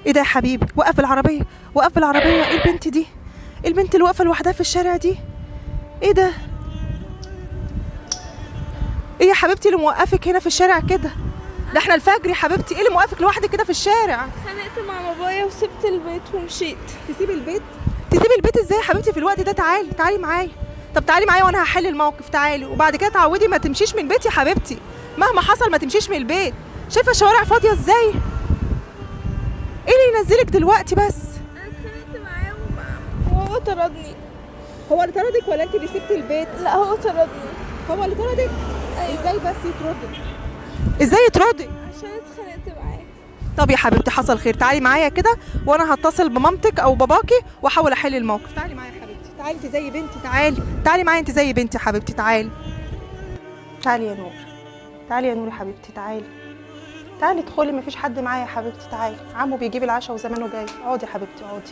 ايه ده يا حبيبي؟ وقف بالعربية، وقف بالعربية. ايه البنت دي؟ ايه البنت اللي واقفة لوحدها في الشارع دي؟ ايه ده؟ ايه يا حبيبتي اللي موقفك هنا في الشارع كده؟ ده احنا الفجر يا حبيبتي، ايه اللي موقفك لوحدك كده في الشارع؟ اتخانقت مع بابايا وسبت البيت ومشيت. تسيبي البيت؟ تسيبي البيت ازاي يا حبيبتي في الوقت ده؟ تعالي تعالي معايا. طب تعالي معايا وانا هحل الموقف. تعالي، وبعد كده تعودي ما تمشيش من البيت يا حبيبتي، مهما حصل ما تمشيش من البيت. شايفه الشوارع فاضية ازاي؟ ايه اللي ينزلك دلوقتي بس؟ انا اتخانقت معاه وهو طردني. هو اللي طردك ولا انت اللي سبتي البيت؟ لا هو طردني. هو اللي طردك؟ ايوه. ازاي بس يطردك؟ ازاي يطردك؟ عشان اتخانقت معاه. طب يا حبيبتي حصل خير، تعالي معايا كده وانا هتصل بمامتك او باباكي واحاول احل الموقف. تعالي معايا يا حبيبتي، تعالي انت زي بنتي، تعالي تعالي معايا انت زي بنتي يا حبيبتي، تعالي تعالي يا نور، تعالي يا نور يا حبيبتي، تعالي تعالي ادخلي، مفيش حد معايا يا حبيبتي، تعالي. عمو بيجيب العشاء وزمانه جاي. اقعدي يا حبيبتي، اقعدي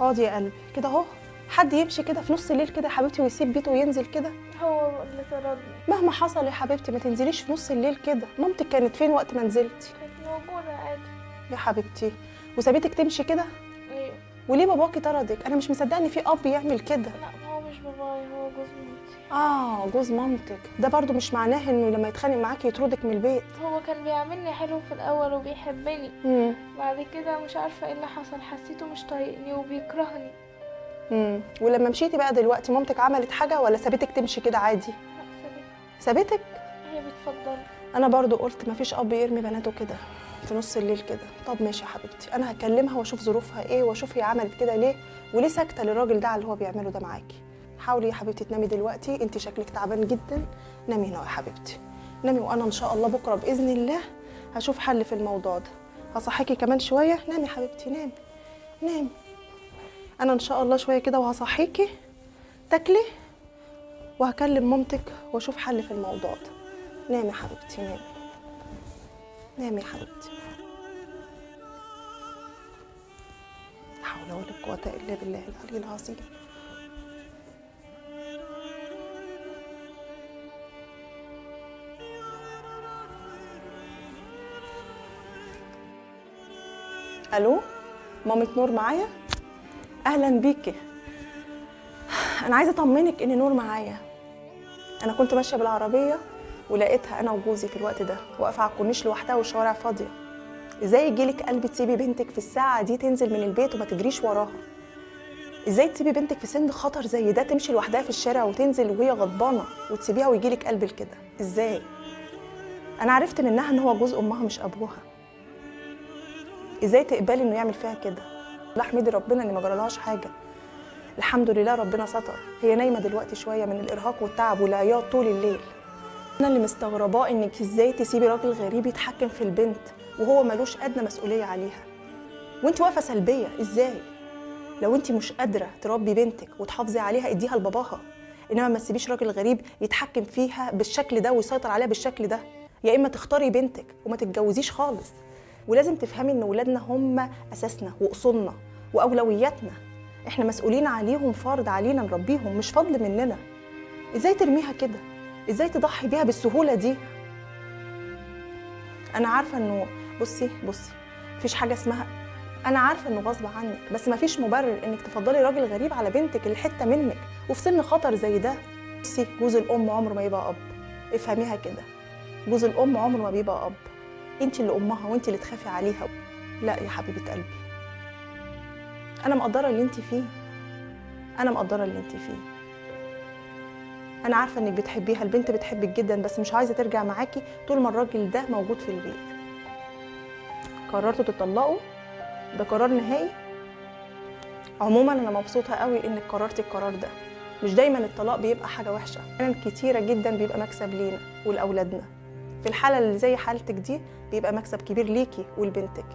اقعدي يا قلبي كده اهو. حد يمشي كده في نص الليل كده يا حبيبتي ويسيب بيته وينزل كده؟ هو اللي طردني. مهما حصل يا حبيبتي ما تنزليش في نص الليل كده. مامتك كانت فين وقت ما نزلتي؟ كانت موجودة عادي. يا حبيبتي وسابتك تمشي كده؟ ايوه. وليه باباكي طردك؟ انا مش مصدقه ان في اب يعمل كده. لا ما هو مش بابايا، هو جوز مامتي. اه جوز مامتك ده برضو مش معناه انه لما يتخانق معاكي يطردك من البيت. هو كان بيعاملني حلو في الاول وبيحبني، بعد كده مش عارفة ايه اللي حصل، حسيته مش طايقني وبيكرهني. ولما مشيتي بقى دلوقتي مامتك عملت حاجة ولا سابتك تمشي كده عادي؟ لا سابتني. سابتك؟ هي بتفضل. انا برضو قلت مفيش اب يرمي بناته كده في نص الليل كده. طب ماشي يا حبيبتي، انا هكلمها واشوف ظروفها ايه واشوف هي عملت كده ليه وليه ساكته للراجل ده على اللي هو بيعمله ده معاكي. حاولي يا حبيبتي تنامي دلوقتي، انت شكلك تعبان جدا. نامي هنا يا حبيبتي، نامي، وانا ان شاء الله بكره باذن الله هشوف حل في الموضوع ده. هصحيكي كمان شوية. نامي يا حبيبتي، نامي نامي. انا ان شاء الله شوية كده وهصحيكي تاكلي، وهكلم مامتك واشوف حل في الموضوع ده. نامي يا حبيبتي، نامي نامي يا حبيبتي. لا حول ولا قوة إلا بالله العلي العظيم. ألو، مامة نور معايا؟ أهلا بيكي. أنا عايزة أطمنك إن نور معايا. أنا كنت ماشية بالعربية ولقيتها أنا وجوزي في الوقت ده واقفة على الكورنيش لوحدها والشوارع فاضية. ازاي يجيلك قلب تسيبي بنتك في الساعة دي تنزل من البيت وما تجريش وراها؟ ازاي تسيبي بنتك في سن خطر زي ده تمشي لوحدها في الشارع وتنزل وهي غضبانة وتسيبيها ويجيلك قلب لكده؟ ازاي؟ أنا عرفت منها إن هو جوز أمها مش أبوها. ازاي تقبلي إنه يعمل فيها كده؟ لا احمدي ربنا إن ما جرالهاش حاجة. الحمد لله ربنا ستر. هي نايمة دلوقتي شوية من الإرهاق والتعب والعياط طول الليل. أنا اللي مستغرباه إنك إزاي تسيبي راجل غريب يتحكم في البنت وهو ملوش أدنى مسؤولية عليها، وأنت واقفة سلبية. إزاي؟ لو أنت مش قادرة تربي بنتك وتحافظي عليها اديها لباباها، إنما ما تسيبيش راجل غريب يتحكم فيها بالشكل ده ويسيطر عليها بالشكل ده. يا إما تختاري بنتك وما تتجوزيش خالص. ولازم تفهمي إن ولادنا هم أساسنا وأصولنا وأولوياتنا، إحنا مسؤولين عليهم، فرض علينا نربيهم، مش فضل مننا. إزاي ترميها كده؟ ازاي تضحي بيها بالسهولة دي؟ انا عارفه انه بصي مفيش حاجة اسمها، انا عارفه انه غصب عنك، بس مفيش مبرر انك تفضلي راجل غريب على بنتك اللي حتة منك وفي سن خطر زي ده. بصي، جوز الام عمره ما يبقى اب، افهميها كده. جوز الام عمره ما بيبقى اب، انت اللي امها وانت اللي تخافي عليها. لا يا حبيبه قلبي، انا مقدره اللي انت فيه، انا مقدره اللي انت فيه. أنا عارفة إنك بتحبيها، البنت بتحبك جدا، بس مش عايزة ترجع معاكي طول ما الراجل ده موجود في البيت. قررتوا تطلقوا؟ ده قرار نهائي؟ عموما أنا مبسوطة قوي إنك قررتي القرار ده. مش دايما الطلاق بيبقى حاجة وحشة، أحيانا كتيرة جدا بيبقى مكسب لينا ولأولادنا. في الحالة اللي زي حالتك دي بيبقى مكسب كبير ليكي ولبنتك.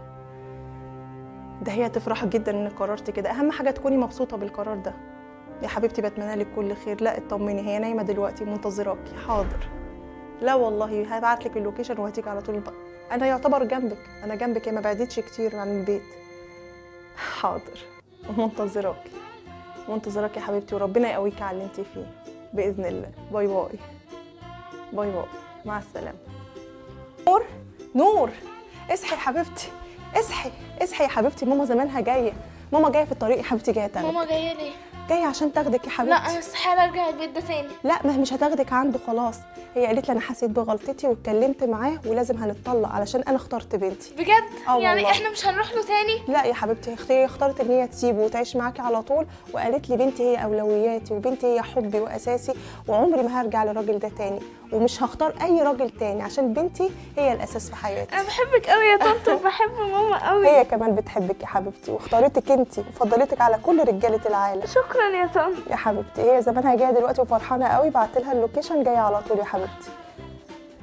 ده هي تفرح جدا إنك قررتي كده. أهم حاجة تكوني مبسوطة بالقرار ده. يا حبيبتي بتمنى لك كل خير. لا اطمني، هي نايمة دلوقتي منتظراكي. حاضر. لا والله هبعت لك ال location وهتيجي على طول. انا يعتبر جنبك، انا جنبك، ما بعدتش كتير عن البيت. حاضر، منتظراكي منتظراكي يا حبيبتي، وربنا يقويكي على اللي انت فيه باذن الله. bye bye bye bye، مع السلامة. نور نور، اصحي يا حبيبتي. اصحي اصحي يا حبيبتي، ماما زمانها جاية، ماما جاية في الطريق يا حبيبتي، جاية تاخدك. ماما جاية ليه؟ جاية عشان تاخدك يا حبيبتي. لا انا استحالة ارجع البيت ده تاني. لا ما هي مش هتاخدك عنده خلاص، هي قالت لي انا حسيت بغلطتي واتكلمت معاه ولازم هنتطلق علشان انا اخترت بنتي. بجد؟ يعني والله. احنا مش هنروح له تاني؟ لا يا حبيبتي، هي اختارت ان هي تسيبه وتعيش معاكي على طول، وقالت لي بنتي هي اولوياتي وبنتي هي حبي واساسي، وعمري ما هرجع للراجل ده تاني، ومش هختار اي راجل تاني عشان بنتي هي الاساس في حياتي. انا بحبك قوي يا طنط وبحب ماما قوي. هي كمان بتحبك يا حبيبتي، واختارتك انت وفضلتك على كل رجاله العالم. شكرا يا طنط. يا حبيبتي هي زمانها جاية دلوقتي وفرحانه قوي، بعت لها ال location جاية على طول يا حبيبتي.